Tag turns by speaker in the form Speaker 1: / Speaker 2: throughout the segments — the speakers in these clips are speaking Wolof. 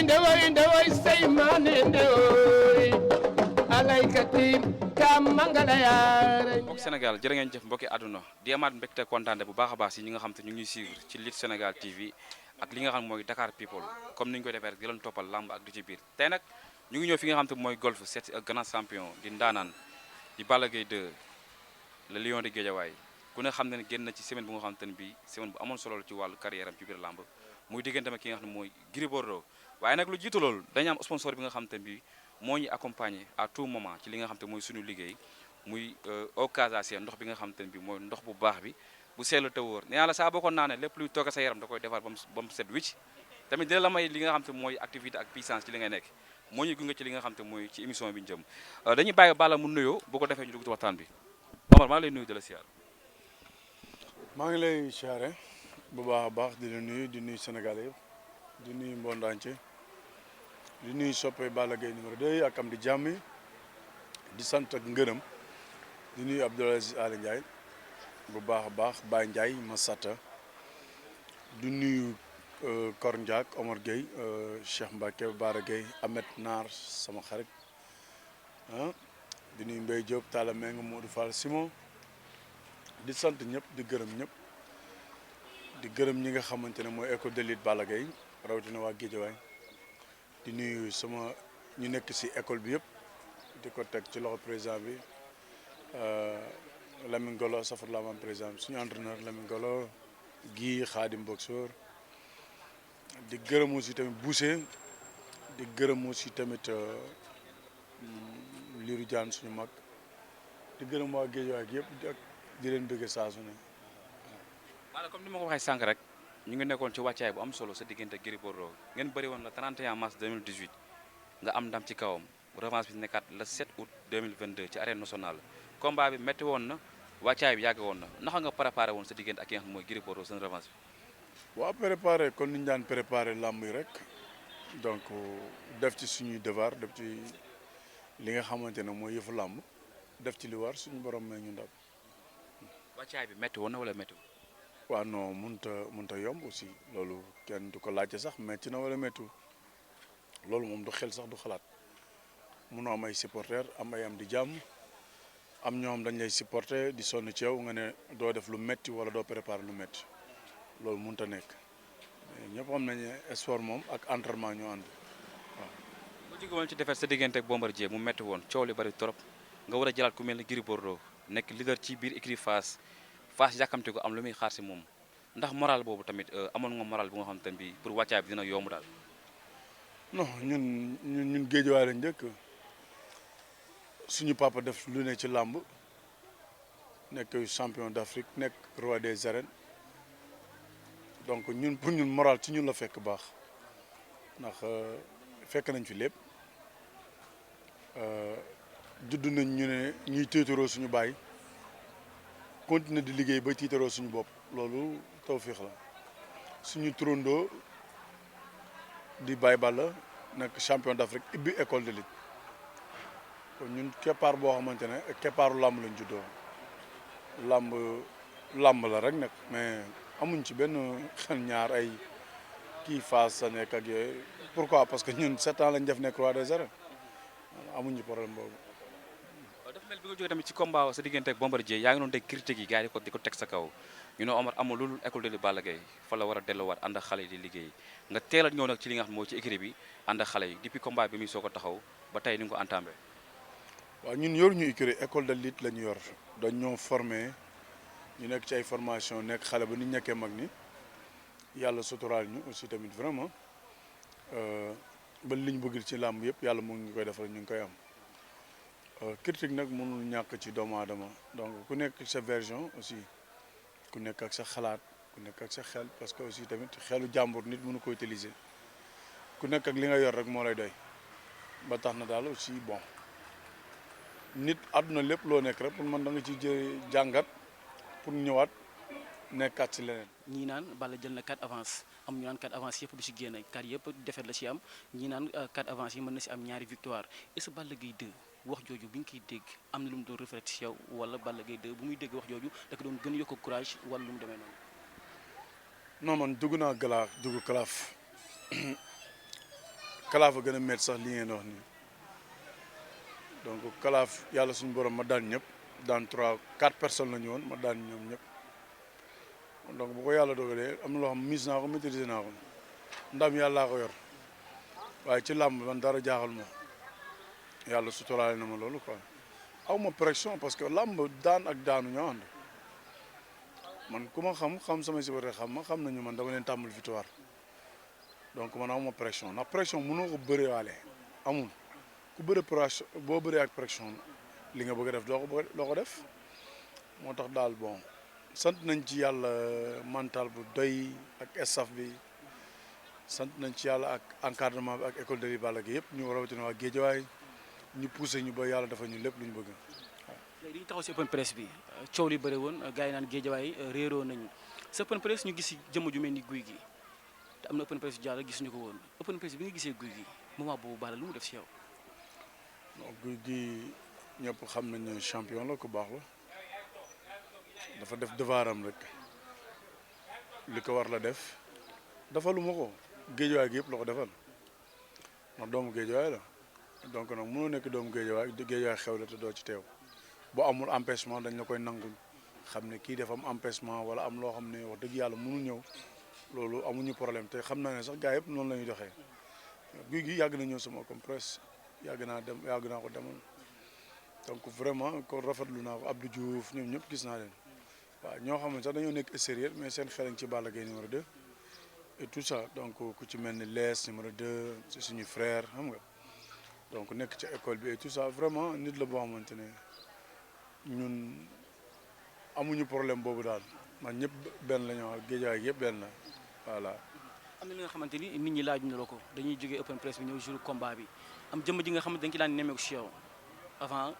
Speaker 1: ndewoy say mane ndewoy alaykati kam mangala yaare
Speaker 2: mbokki Sénégal jërë ngeen jëf mbokki àdduna di amaat mbégte kontaante bu baax a baax si ñi nga xam te ñu ngi suivre ci Lutte Sénégal TV ak li nga xam mooy Dakar People comme ni ñu koy defee rek di leen toppal lamb ak di ci biir tey nag ñu ngi ñëw fi nga xam te mooy golf seet si ak grand champion di ndaanaan di Balla Gaye 2 le lion de Guédiawaye ku ne xam ne génn na ci semaine bu nga xam te ne bii semaine bu amoon solo la ci wàllu carrière am ci biir lamb muy diggante ak ki nga xam ne mooy Gris Bordeaux waaye nag lu jiitu loolu dañu am sponsor bi nga xam te ne bii moo ñu accompagner à tout moment ci li nga xam te mooy suñu liggéey muy au casacé ndox bi nga xam te ne bii mooy ndox bu baax bi bu seetlu te wóor nee naa la saa boo ko naanee lépp luy tooke sa yaram da koy defar ba mu set wicc tamit dina la may li nga xam te mooy activité ak puissance ci li ngay nekk moo ñu gunge ci li nga xam te mooy ci émission bi ñu jëm dañuy bàyyi Balla mu nuyoo bu ko defee ñu dugg ci waxtaan bi Omar maa ngi lay nuyu de la siyaar.
Speaker 3: maa ngi lay siyaare bu baax a baax di la nuyu di nuyu Sénégalais yëpp di nuyu monde entier di nuyu soppe Balla Gaye numéro 2 ak am di jàmm di sant ak ngërëm di nuyu Abdoulaye Aziz Ali Ndiaye bu baax a baax Baye Ndiaye Massata di nuyu Kor Ndiak Omar Gueye Cheikh Mbacke Bara Gueye Ahmed Naar sama xarit di nuyu Mbaye Diop Talla Meng Modou Fall Simon di sant ñëpp di gërëm ñëpp di gërëm ñi nga xamante ne mooy école de lutte Balla Gaye rawatina waa Guédiawaye di nuyu sama ñu nekk ci école bi yëpp di ko teg ci loxo président bi Lamine Golo safar la am président bi suñu entraîneur Lamine Golo Guy Khadim Boxor di gërëm aussi tamit Boucher di gërëm aussi tamit Lirou Diane suñu mag di gërëm waa Guédiawaye yëpp di leen bëgg saa su ne.
Speaker 2: Voilà comme ni ma ko waxee sànq rek ñu ngi nekkoon ci wàccaay bu am solo sa diggante Gris Bordeaux ngeen bëri woon le 31 mars 2018 nga am ndam ci kawam revanche bi nekkaat le 7 août 2022 ci arène nationale combat bi métti woon na wàccaay bi yàgg woon na naka nga préparé woon sa diggante ak ki nga xam mooy Gris Bordeaux seen revanche bi.
Speaker 3: waaw préparé kon ni ñu daan préparé làmb yi rek donc def ci suñuy devoir def ci li nga xamante ne mooy yëfu làmb def ci li war suñu borom may ñu ndam.
Speaker 2: wàccaay bi métti woon na wala métti.
Speaker 3: waaw non mënut a yomb aussi loolu kenn du ko laajte sax métti na wala méttiwul loolu moom du xel sax du xalaat munoo am ay supporters am ay am di jàmm am ñoom dañ lay supporter di sonn ci yow nga ne doo def lu métti wala doo préparer lu métti loolu mënut a nekk ñëpp xam nañ ne sport moom ak entraînement ñoo ànd waaw.
Speaker 2: bu jóge woon ci defet sa diggante ak Bombardier mu métti woon coow li bari trop nga war a jëlaat ku mel ni Gris Bordeaux nekk leader ci biir écurie Fass yàkkamte ko am lu muy xaar si moom ndax moral boobu tamit amoon nga moral bu nga xam te ne bii pour wàccaay bi dina yomb daal.
Speaker 3: non ñun Guédiawaye lañ njëkk suñu papa def lu ne ci làmb nekk champion d'Afrique nekk roi des arènes donc ñun pour ñun moral ci ñun la fekk baax ndax fekk nañ fi lépp judd nañ ñu ne ñuy tiitaroo suñu baay continuer di liggéey ba tiitaroo suñu bopp loolu tawfeex la suñu turandoo di Baye Balla nekk champion d'Afrique ibbi école de lutte kon ñun keppaar boo xamante ne keppaaru làmb lañ juddoo làmb la rek nag mais amuñ ci benn xel ñaar ay kii Fass sa nekk ak yooyu pourquoi parce que ñun 7 ans lañ def nekk roi des arènes amuñ ci problème boobu.
Speaker 2: dafa mel bi nga jógee tamit ci combat sa diggante ak Bombardier yaa ngi doon dégg critique yi gars yi di ko teg sa kaw ñu ne Omar amul loolu école de lutte Balla Gaye fa la war a delluwaat ànd ak xale yi di liggéey nga teel a ñëw nag ci li nga xam moo ci écurie bi ànd ak xale yi depuis combat bi muy soog a taxaw ba tey ni nga ko entamé.
Speaker 3: waaw ñun yor ñu écurie école de lutte la ñu yor dañ ñoo formé ñu nekk ci ay formation nekk xale ba ni nekkee mag ni yàlla suturaal ñu aussi tamit vraiment ba liñ bëgg ci làmb yëpp yàlla mu ngi koy defal ñu ngi koy am. critique nag mënul ñàkk ci doomu aadama donc ku nekk sa version aussi ku nekk ak sa xalaat ku nekk ak sa xel parce que aussi tamit xelu jàmbur nit mënu ko utiliser ku nekk ak li nga yor rek moo lay doy ba tax na daal aussi bon nit àdduna lépp loo nekk rek pour man da nga ci jàngat pour ñëwaat nekkaat ci leneen.
Speaker 4: ñii naan Balla jël na 4 avance am ñu naan 4 avance yëpp du si génn 4 yëpp defet la si am ñii naan 4 avance yi mën na si am ñaari victoire est-ce que Balla Gaye 2 wax jooju bi nga koy dégg am na lu mu doon refléter ci yow wala Balla Gaye 2 bu muy dégg wax jooju da ko doon gën a yokk courage wala lu mu demee noonu.
Speaker 3: non man dugg naa dugg kalaaf kalaaf a gën a métti sax li ngeen wax nii donc kalaaf yàlla suñu borom ma daan ñëpp daan 4 personnes la ñu woon ma daan ñoom ñëpp donc bu ko yàlla dogalee am na loo xam mise naa ko maîtriser naa ko ndam yàllaa ko yor waaye ci làmb man dara jaaxal ma yàlla suturaale na ma loolu quoi aw ma pression parce que làmb daan ak daanu ñoo ànd man ku ma xam sama supporter xam nañu man dama leen tàmbal victoire donc man aw ma pression ndax pression mënoo ko bëree waale amul ku bëre pression boo bëree ak pression li nga bëgg a def doo ko def moo tax daal bon sant nañ ci yàlla mental bu doy ak staff bi sant nañ ci yàlla ak encadrement bi ak école de Balla Gaye yëpp ñu rawatina waa Géejawaay ñu poussé ñu ba yàlla dafa ñu lépp lu ñu bëgg waaw.
Speaker 4: léegi dañuy taxaw si open press bi coow li bëre woon gars yi naan Géejawaay réeroo nañu sa open press ñu gis si jëmm ju mel ni guy gi te am na open press jàll gisuñu ko woon open press bi nga gisee guy gi moment boobu Balla lu mu def si yow.
Speaker 3: non guy gi ñëpp xam nañ ne champion la ku baax la dafa def devoiram rek li ko war la def defaluma ko Géejawaay gi yëpp la ko defal ndax doomu Géejawaay la donc nag mënoo nekk doomu Géejawaay xew la te doo ci teew boo amul empêchement dañ la koy nangul xam ne kii dafa am empêchement wala am loo xam ne wax dëgg yàlla mënul ñëw loolu amuñu problème te xam naa ne sax gars yëpp noonu la ñuy doxee guy gi yàgg na ñëw sama compresse yàgg naa ko demal donc vraiment ko rafetlu naa ko Abdou Diouf ñoom ñëpp gis naa leen waaw ñoo xam ne sax dañoo nekk extérieur mais seen xel ci Balla Gaye numéro 2 et tout ça donc ku ci mel ni lees numéro 2 c'est suñu frère xam nga donc nekk ci école bi et tout ça vraiment nit la boo xamante ne ñun amuñu problème boobu daal man ñëpp benn la ñu wax Géejawaay yëpp benn la voilà.
Speaker 4: am na li nga xamante ni nit ñi laaj ñu la ko dañuy jógee open press bi ñëw jour combat bi am jëmm ji nga xamante dañ ci daan nemmeeku si yow avant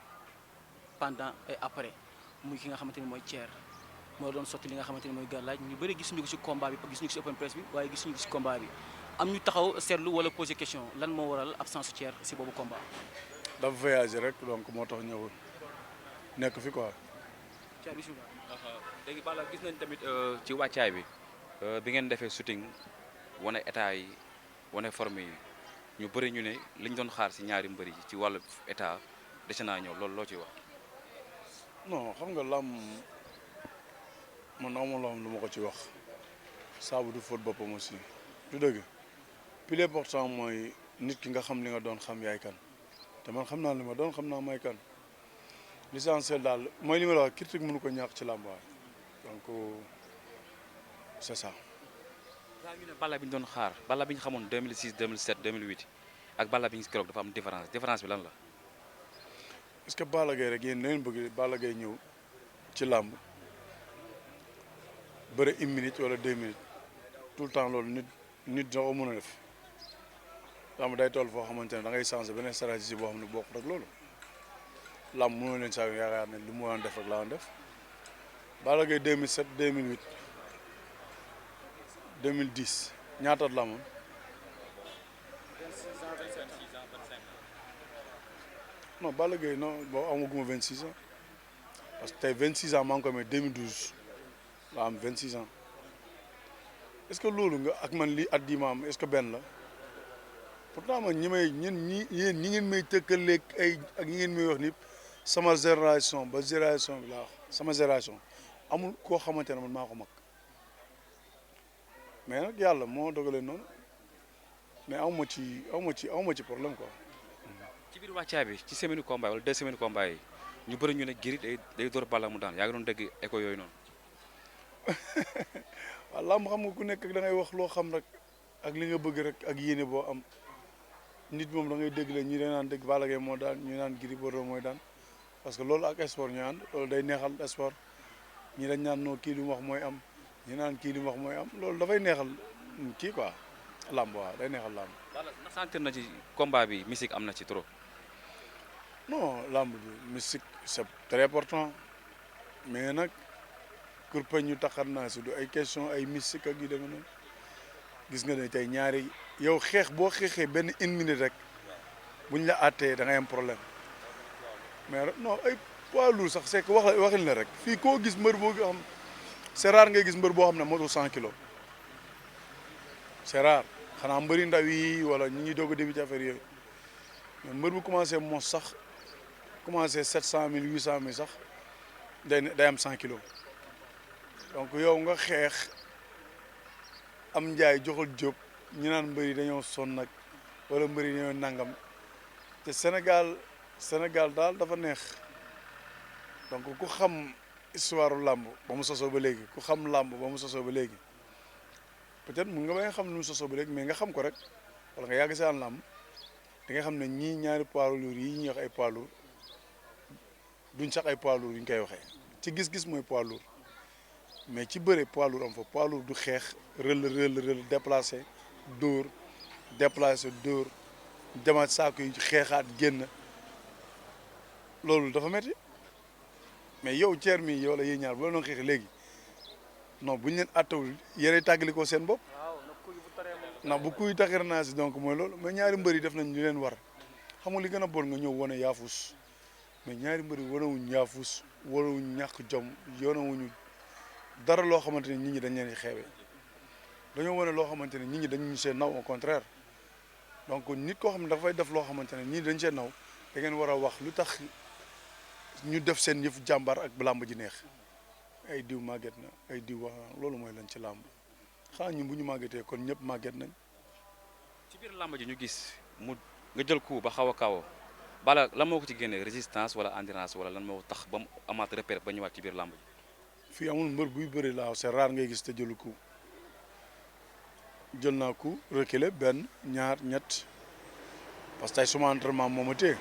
Speaker 4: pendant et après muy ki nga xamante ni mooy Thier moo doon sotti li nga xamante ni mooy gàllaaj ñu bëri gisuñu ko si combat bi gisuñu ko si open press bi waaye gisuñu ko si combat bi am ñu taxaw seetlu wala poser question lan moo waral absence su Thier si boobu combat.
Speaker 3: dafa voyagé rek donc moo tax ñëwul nekk fi quoi.
Speaker 4: Thier bisimilah.
Speaker 2: léegi Balla gis nañ tamit ci wàccaay bi bi ngeen defee shooting wane état yi wane forme yi ñu bëri ñu ne liñ doon xaar si ñaari mbër yi ci wàllu état dese naa ñëw loolu loo ciy wax.
Speaker 3: non xam nga làmb man aw ma loo xam lu ma ko ci wax saabu du fóot boppam aussi du dëgg plus important mooy nit ki nga xam li nga doon xam yaay kan te man xam naa li ma doon xam naa may kan l'essentiel daal mooy li ma la wax critique mënu ko ñàkk ci làmb donc c'est ça.
Speaker 2: waaw ñu ne Balla bi ñu doon xaar Balla bi ñu xamoon 2006 2007 2008 ak Balla bi ñu keroog dafa am différence bi lan la.
Speaker 3: est-ce que Balla Gaye rek yéen da ngeen bëgg Balla Gaye ñëw ci làmb bëre 1 minute wala 2 minutes tout le temps loolu nit doo ko mën a def làmb day toll foo xamante ne da ngay changer beneen stratégie boo xam ne bokk rek loolu làmb mënoo leen saa yaakaar ne li mu war a def rek laa def Balla Gaye 2007 2008 2010 ñaata at la amoon.
Speaker 2: 26 ans 27 ans 26 ans 25 ans.
Speaker 3: non Balla Gaye non boo amaguma 26 ans parce que tey 26 ans maa ngi ko amee 2012 la am 26 ans est-ce que loolu nga ak man lii at bii ma am est-ce que benn la pourtant man yéen ñi ngeen may tëkkaleeg ay ak ñi ngeen may wax ni sama génération ba génération bi laa wax sama génération amul koo xamante ne man maa ko mag mais nag yàlla moo dogalee noonu mais aw ma ci problème quoi.
Speaker 2: ci biir wàccaay bi ci semaine combat wala 2 semaines combat yi ñu bëri ñu ne Gris day door Balla mu daan yaa ngi doon dégg écho yooyu noonu.
Speaker 3: waaw làmb xam nga ku nekk da ngay wax loo xam rek ak li nga bëgg rek ak yéene boo am nit moom da ngay dégg la ñi naan dégg Balla Gaye moo daan ñu naan Gris Bordeaux mooy daan parce que loolu ak sport ñooy ànd loolu day neexal sport ñi dañ naan noo kii li mu wax mooy am ñi naan kii li mu wax mooy am loolu dafay neexal kii quoi làmb waaw day neexal làmb.
Speaker 2: Balla na sentir na ci combat bi musique am na ci trop.
Speaker 3: non làmb bi musique c'est très important mais nag kurpañ ñu taxar naa si du ay question ay musique ak yu demee noonu gis nga ne tey ñaari yow xeex boo xeexee benn 1 minute rek buñ la àttee da ngay am problème mais non ay poids lourd sax c'est que waxin la rek fii koo gis mbër boo xam c'est rare ngay gis mbër boo xam ne motul 100 kilos c'est rare xanaa mbëri ndaw yi wala ñi ñuy doog a débuté affaire yooyu mais mbër bu commencé mos sax commencé 700 000 800 000 sax day am 100 kilos donc yow nga xeex am njaay joxal jóob ñu naan mbëri dañoo sonn nag wala mbëri dañoo nangam te Sénégal daal dafa neex donc ku xam histoire làmb ba mu sosoo ba léegi ku xam làmb ba mu sosoo ba léegi peut-être mun nga ba xam nu mu sosoo ba léegi mais nga xam ko rek wala nga yàgg seen làmb da nga xam ne ñii ñaari poids lourds yi ñuy wax ay poids lourds duñ sax ay poids lourds yu ñu koy waxee ci gis-gis mooy poids lourd mais ci bëre poids lourd am fa poids lourd du xeex rël déplacé dóor demaat saako yi xeexaat génn loolu dafa metti mais yow ceer mi yow la yéen ñaar bu la doon xeex léegi non buñ leen attawul yére tàggali ko seen bopp ndax bu kuy taxir naa si donc mooy loolu mais ñaari mbër yi def nañ ñu leen war xam nga li gën a bon nga ñëw wane yaafus mais ñaari mbër yi wanewuñ yaafus wanewuñ ñàkk jom wanewuñu dara loo xamante ne nit ñi dañ leen di xeebe dañoo wane loo xamante ne nit ñi dañu seen naw au contraire donc nit koo xam ne dafay def loo xamante ne nit dañ seen naw da ngeen war a wax lu tax ñu def seen yëf jàmbaar ak làmb ji neex ay diw màgget na ay diw wax loolu mooy lan ci làmb xanaa ñun bu ñu màggetee kon ñëpp màgget nañ.
Speaker 2: ci biir làmb ji ñu gis mu nga jël coup ba xaw a kawo bala lan moo ko ci génnee résistance wala endurance wala lan moo tax ba mu amaat repère ba ñëwaat ci biir làmb ji.
Speaker 3: fii amul mbër buy bëri laaw c'est rare ngay gis te jëlu coup jël naa coup reculer benn ñaar ñett parce que tey suma entraînement moo ma téye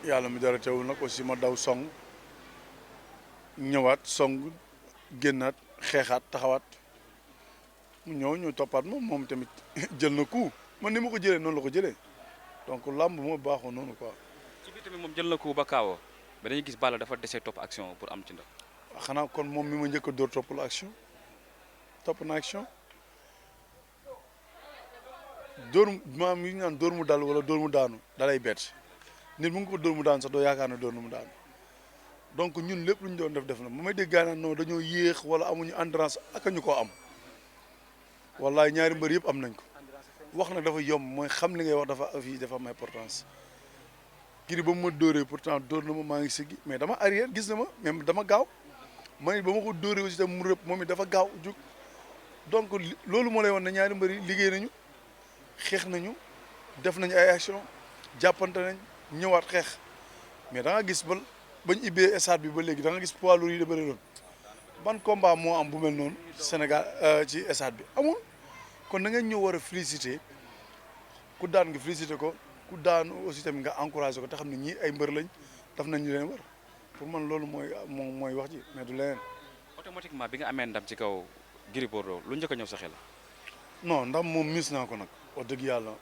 Speaker 3: yàlla mi dara teewul nag aussi ma daw song ñëwaat song génnaat xeexaat taxawaat mu ñëw ñu toppaat moom tamit jël na coup man ni ma ko jëlee noonu la ko jëlee donc làmb moo baaxoo noonu quoi.
Speaker 2: ci biir tamit moom jël na coup ba kaawoo ba dañuy gis Balla dafa dese topp action pour am ci ndax.
Speaker 3: xanaa kon moom mi ma njëkk a dóor topp la action topp na action dóor maam yi ñu naan dóor mu dal wala dóor mu daanu dalay bett nit mu ngi ko dóor mu daanu sax doo yaakaar ne dóor mu daanu donc ñun lépp lu ñu doon def na ma may dégg gaanaan non dañoo yéex wala amuñu endurance ak ñu ko am wallaay ñaari mbër yëpp am nañ ko wax nag dafa yomb mooy xam li ngay wax dafa am importance kii ba mu ma dóoree pourtant dóor na ma maa ngi siggi mais dama arrière gis na ma même dama gaaw ma ba ma ko dóoree aussi tam mu rëpp moom it dafa gaaw jug donc loolu moo lay wan ne ñaari mbër yi liggéey nañu xeex nañu def nañu ay action jàppante nañ ñëwaat xeex mais da nga gis bañ ibbee stade bi ba léegi da nga gis poids lourds yi da bëri doon ban combat moo am bu mel noonu Sénégal ci stade bi amul kon da nga ñëw war a féliciter ku daan nga féliciter ko ku daan aussi tamit nga encourager ko te xam ne ñii ay mbër lañ daf nañ ñu leen war pour man loolu mooy wax ji mais du leneen.
Speaker 2: automatiquement bi nga amee ndam ci kaw Gris Bordeaux lu njëkk a ñëw sa xel.
Speaker 3: non ndam moom mis naa ko nag wax dëgg yàlla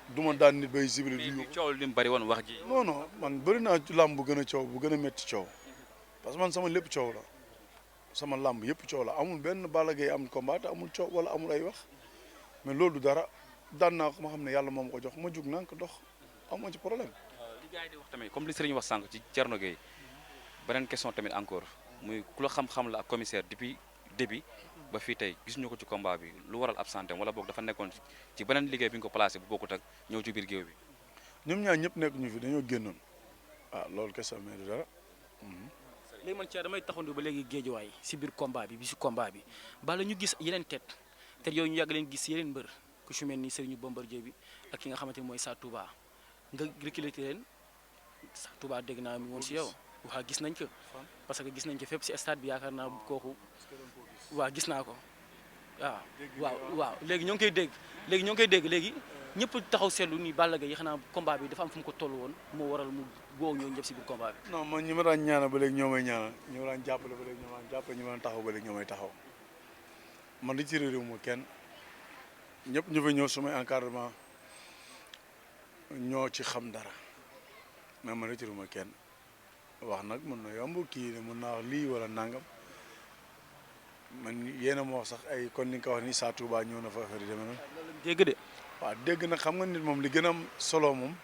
Speaker 3: du ma daan nit bay sibili du ñu
Speaker 2: coow li mu bari woon wax ji.
Speaker 3: non man bëri naa làmb bu gën a coow bu gën a métti coow parce que man sama lépp coow la sama làmb yëpp coow la amul benn Balla Gaye am combat te amul coow wala amul ay wax mais loolu du dara daan naa ko ma xam ne yàlla moom ko jox ma jug naa ko dox amoo ci problème.
Speaker 2: li gars yi di wax tamit comme li Serigne wax sànq ci Thierno Gueye beneen question tamit encore muy ku la xam-xam la ak commissaire depuis début ba fii tey gis ñu ko ci combat bi lu waral absenté wala boog dafa nekkoon ci beneen liggéey bi nga ko placé bu bokkut ak ñëw ci biir géew bi.
Speaker 3: ñoom ñaar ñëpp nekk ñu fi dañoo génnoon loolu kese mais du dara.
Speaker 4: léegi man Thia damay taxandu ba léegi géejuwaay si biir combat bi si combat bi bala ñu gis yeneen te yooyu ñu yàgg leen gis yeneen mbër ku ci mel ni Serigne Bombardier bi ak ki nga xamante ni mooy Sa Touba nga recruter leen Sa Touba dégg naa mi woon si yow waaw gis nañ ko parce que gis nañ ko fépp si stade bi yaakaar naa kooku waaw gis naa ko waaw léegi ñoo ngi koy dégg léegi ñëpp taxaw seetlu ni Balla Gaye yi xanaa combat bi dafa am fu mu ko toll woon moo waral mu boobu ñoo ñëpp si biir combat bi.
Speaker 3: non man ñi ma daan ñaanal ba léegi ñoo may ñaanal ñi ma daan jàppale ba léegi ñoo ma daan jàppale ñi ma daan taxaw ba léegi ñoo may taxaw man di ci réew ma kenn ñëpp ñu fa ñëw sumay encadrement ñoo ci xam dara mais man di ci réew ma kenn wax nag mën na yomb kii ne mën naa wax lii wala nangam man yéen a ma wax sax ay kon ni nga ko wax ni Sa Touba ñëw na fa affaire yi demee noonu.
Speaker 4: dégg de.
Speaker 3: waaw dégg nag xam nga nit moom li gën a am solo moom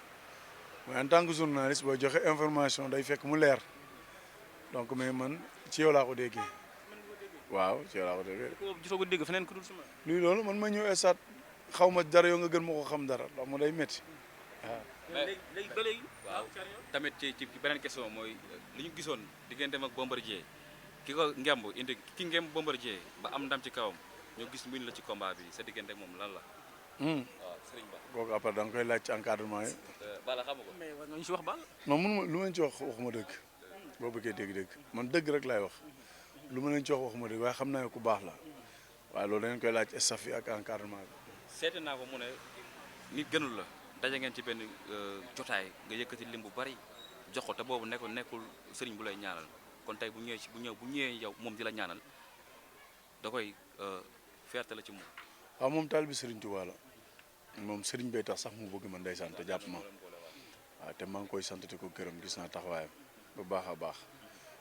Speaker 3: mooy en tant que journaliste booy joxe information day fekk mu leer donc mais man ci yow laa ko déggee waaw ci laa ko defee.
Speaker 4: ko gisoo ko dégg feneen ku dul sama.
Speaker 3: luy loolu man ma ñëw stade xaw ma dara yow nga gën ma ko xam dara ndax ma day métti waaw.
Speaker 4: léegi ba léegi.
Speaker 2: waaw tamit ci beneen question mooy li ñu gisoon digganteem ak Bombardier ki ko ngemb indi ki ngemb Bombardier ba am ndam ci kawam ñoo gis mbuñ la ci combat bi sa diggante ak moom lan la. waaw Serigne Ba.
Speaker 3: kooku après da nga koy laaj ci encadrement yi.
Speaker 2: Balla xam nga ko.
Speaker 4: mais war nga ñu si wax Balla.
Speaker 3: non mënuma lu ma leen ci wax waxuma dëgg boo bëggee dégg-dégg man dëgg rek laay wax lu ma leen ci wax waxuma dëgg waaye xam naa ne ku baax la waaye loolu da ngeen koy laaj staff yi ak encadrement bi.
Speaker 2: seeti naa ko mu ne nit gënul la daje ngeen ci benn jotaay nga yëkkati lim bu bari jox ko te boobu nekkul sëriñ bu lay ñaanal kon tey bu ñëwee yow moom di la ñaanal da koy fierté la ci moom.
Speaker 3: waaw moom taal bi Serigne Touba la moom Serigne bay tax sax mu bëgg man ndeysaan te jàpp ma waaw te maa ngi koy sant te ko gërëm gis naa taxawaayam bu baax a baax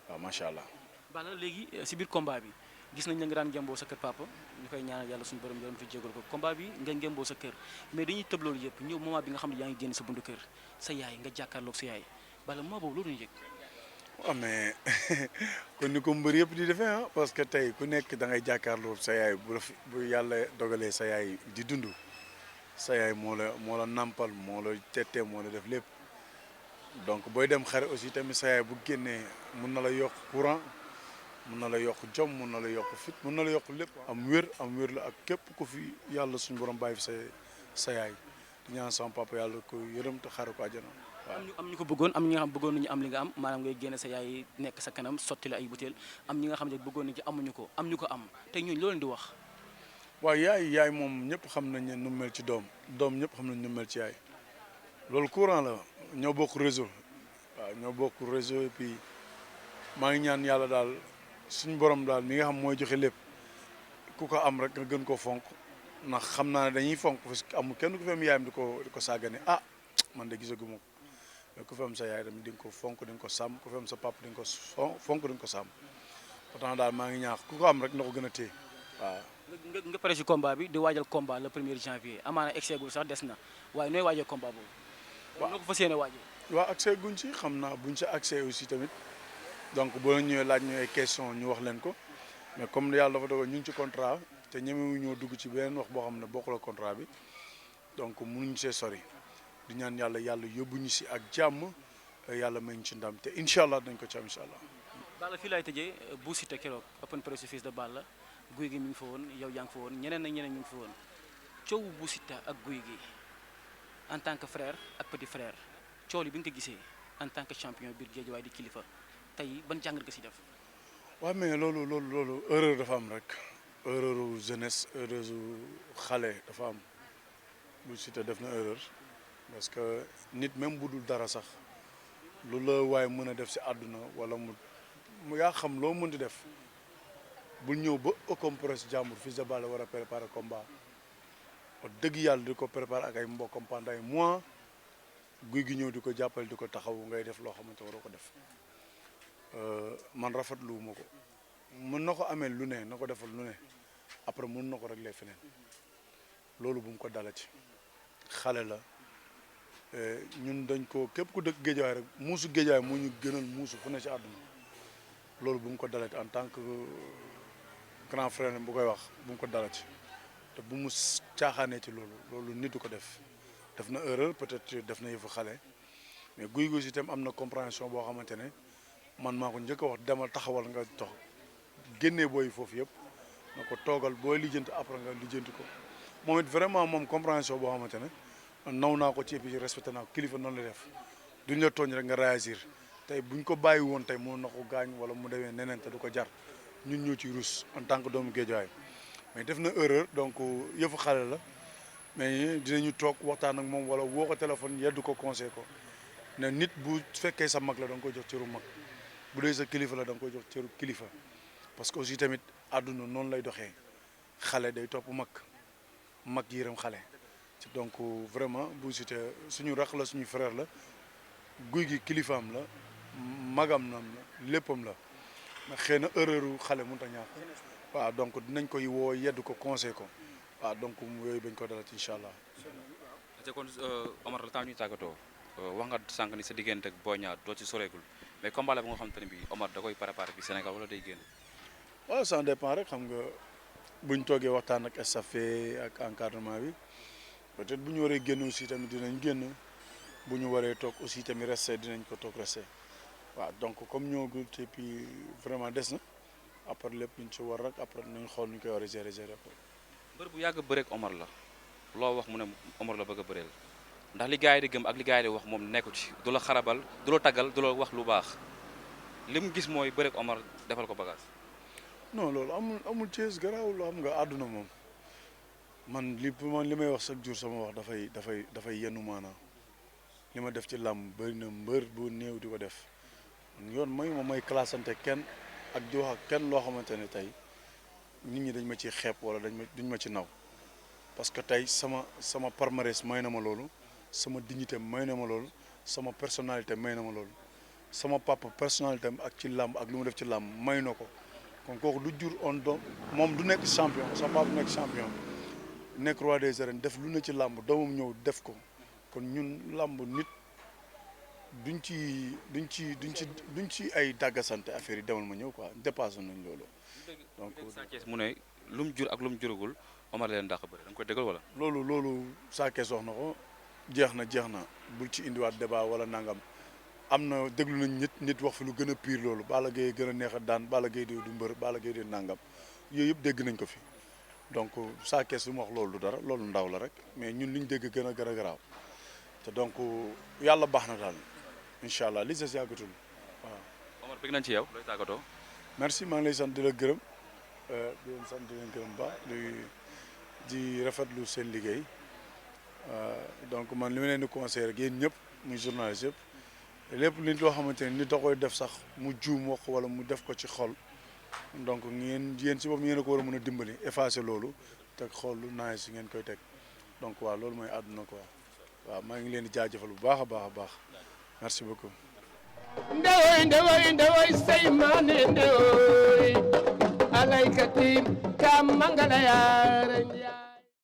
Speaker 3: waaw macha allah.
Speaker 4: Balla léegi si biir combat bi gis nañ la nga daan ngemboo sa kër papa ñu koy ñaanal yàlla suñu borom yaram fi jégal ko combat bi nga ngemboo sa kër mais dañuy tëb loolu yëpp ñëw moment bi nga xam ne yaa ngi génn sa buntu kër sa yaay nga jàkkaarloog sa yaay Balla moment boobu loolu ñu yëg.
Speaker 3: waaw mais kon ni ko mbër yëpp di defee ah parce que tey ku nekk da ngay jàkkaarloo sa yaay bu yàlla dogalee sa yaay di dund sa yaay moo la nampal moo la tettee moo la def lépp donc booy dem xare aussi tamit sa yaay bu génnee mun na la yokk courant mun na la yokk jom mun na la yokk fit mun na la yokk lépp am wér la ak képp ku fi yàlla suñu borom bàyyi fi sa yaay di ñaan sama papa yàlla ko yërëm te xare ko àjjana.
Speaker 4: am ñu ko bëggoon am ñi nga xam bëggoon nañu am li nga am maanaam ngay génne sa yaay nekk sa kanam sotti la ay butéel am ñi nga xam ne bëggoon nañu ci amuñu ko am ñu ko am te ñooñu loolu di wax.
Speaker 3: waaw yaay moom ñëpp xam nañ ne nu mel ci doom ñëpp xam nañ nu mel ci yaay loolu courant la ñoo bokk réseau waaw ñoo bokk réseau et puis maa ngi ñaan yàlla daal suñu borom daal mi nga xam mooy joxe lépp ku ko am rek nga gën koo fonk ndax xam naa ne dañuy fonk parce que amul kenn ku fi am yaayam di ko sàggane ah man de gisaguma ko mais ku fi am sa yaay tamit di nga ko fonk di nga ko sàmm ku fi am sa papa di nga ko fonk di nga ko sàmm pourtant daal maa ngi ñaax ku ko am rek na ko gën a téye waaw.
Speaker 4: nga pare si combat bi di waajal combat le 1er janvier amaana exeegul sax des na waaye nooy waajal combat boobu. waaw noo ko fas yéene waajee.
Speaker 3: waaw accès guñ ci xam naa buñ ci accès aussi tamit donc boo ñëwee laaj ñu ay question ñu wax leen ko mais comme yàlla dafa dogal ñu ngi ci contrat te ñemewu ñoo dugg ci beneen wax boo xam ne bokkul ak contrat bi donc mënuñ see sori di ñaan yàlla yóbbuñu si ak jàmm yàlla may ñu ci ndam te incha allah dañ ko ci am incha allah.
Speaker 4: Balla fii laay tëjee Bou Siteu keroog open press fils de Balla guy gi mi ngi fa woon yow yaa ngi fa woon ñeneen ak ñeneen ñu ngi fa woon coowu Bou Siteu ak guy gi en tant que frère ak petit frère coow li bi nga ko gisee en tant que champion biir Guédiawaye di kilifa tey ban jàngat nga si def.
Speaker 3: waaw mais loolu erreur dafa am rek erreur jeunesse erreur xale dafa am Bou Siteu def na erreur parce que nit même bu dul dara sax lu la waaye mën a def si àdduna wala mu yaa xam loo mën di def bul ñëw ba open press jàmbur fils de Balla war a préparer combat wax dëgg yàlla di ko préparer ak ay mbokkam pendant ay mois guy gi ñëw di ko jàppale di ko taxawu ngay def loo xamante waroo ko def man rafetluwuma ko mën na ko amee lu ne na ko defal lu ne après mën na ko régler feneen loolu bu mu ko dala ci xale la ñun dañ ko képp ku dëkk Guédiawaye rek muusu Guédiawaye moo ñu gënal muusu fu ne ci àdduna loolu bu mu ko dalati en tant que grand frère bu koy wax bu mu ko dalati te bu mu caaxaanee ci loolu nit du ko def na erreur peut-être def na yëfu xale mais guy gu si itam am na compréhension boo xamante ne man maa ko njëkk a wax demal taxawal nga tox génnee booy foofu yëpp na ko toogal booy lijjanti après nga lijjanti ko moom it vraiment moom compréhension boo xamante ne naw naa ko ci et puis respecté naa ko kilifa noonu la def duñ la tooñ rek nga réagir tey buñ ko bàyyi woon tey mën na ko gaañ wala mu demee neneen te du ko jar ñun ñoo ci rus en tant que doomu Guédiawaye mais def na erreur donc yëfu xale la mais dinañu toog waxtaan ak moom wala woo ko téléphone yeddu ko conseil ko ne nit bu fekkee sa mag la da nga koy jox cëru mag bu dee sa kilifa la da nga koy jox cëru kilifa parce que aussi tamit àdduna noonu lay doxee xale day topp mag yërëm xale donc vraiment Bou Siteu suñu rax la suñu frère la guy gi kilifaam la magam nam la léppam la mais xëy na erreur xale mënut a ñàkk waaw donc dinañ koy woo yedd ko conseil ko waaw donc yooyu bañ ko dalati incha allah.
Speaker 2: te kon Omar la temps ñuy tàggatoo wax nga sànq ni sa diggante ak Boy Niang doo ci soreegul mais combat la ba nga xamante ne bii Omar da koy préparé bi Sénégal wala day génn.
Speaker 3: waaw ça dépend rek xam nga buñ toogee waxtaan ak staff ak encadrement bi peut-être bu ñu waree génn aussi tamit dinañ génn bu ñu waree toog aussi tamit resté dinañ ko toog resté waaw donc comme ñoo gul et puis vraiment des na après lépp luñ ci war rek après nañ xool ñu koy war a gérer ko.
Speaker 2: mbër bu yàgg bëreek Omar la loo wax mu ne Omar la bëgg a bëreel ndax li gars yi di gëm ak li gars yi di wax moom nekku ci du la xarabal du la taggal du la wax lu baax li mu gis mooy bëreek Omar defal ko bagage.
Speaker 3: non loolu amul Thiès garaaw loo xam nga àdduna moom man li may wax chaque jour sama wax dafay yenu maanaam li ma def ci làmb bëri na mbër bu néew di ko def yoon may classante kenn ak di wax ak kenn loo xamante ne tey nit ñi dañ ma ci xeeb wala duñ ma ci naw parce que tey sama palmarès may na ma loolu sama dignité may na ma loolu sama personnalité may na ma loolu sama papa personnalité ak ci làmb ak lu mu def ci làmb may na ko kon kooku du jur on do moom du nekk champion sama papa du nekk champion nekk roi des arènes def lu ne ci làmb doomam ñëw def ko kon ñun làmb nit duñ ci ay dàggasante affaire yi demal ma ñëw quoi dépassé nañ loolu. donc
Speaker 2: Sa Thiès mu ne lu mu jur ak lu mu juragul Omar leen dàq bëri da nga koy déggal wala.
Speaker 3: loolu Sa Thiès wax na ko jeex na bul ci indiwaat débat wala nangam am na déglu nañ nit wax fi lu gën a pire loolu Balla Gaye gën a neex a daan Balla Gaye du mbër Balla Gaye du nangam yooyu yëpp dégg nañ ko fi donc Sa Thiès lu mu wax loolu du dara loolu ndaw la rek mais ñun liñ dégg gën a garaaw te donc yàlla baax na daal incha allah li des yàggatul waaw.
Speaker 2: Omar bëgg nañ ci yow looy tàggatoo.
Speaker 3: merci maa ngi lay sant di la gërëm di leen sant di leen gërëm ba di rafetlu seen liggéey donc man li ma leen di conseillé rek yéen ñëpp muy journaliste yëpp lépp nit loo xamante ne nit da koy def sax mu juum wax wala mu def ko ci xol donc yéen si bopp ngeen ko war a mën a dimbali effacer loolu teg xool lu naaj si ngeen koy teg donc waaw loolu mooy àdduna quoi waaw maa ngi leen di jaajëfal bu baax a baax merci beaucoup.
Speaker 1: ndewoy say maane ndewoy alaykati ka mangala yaara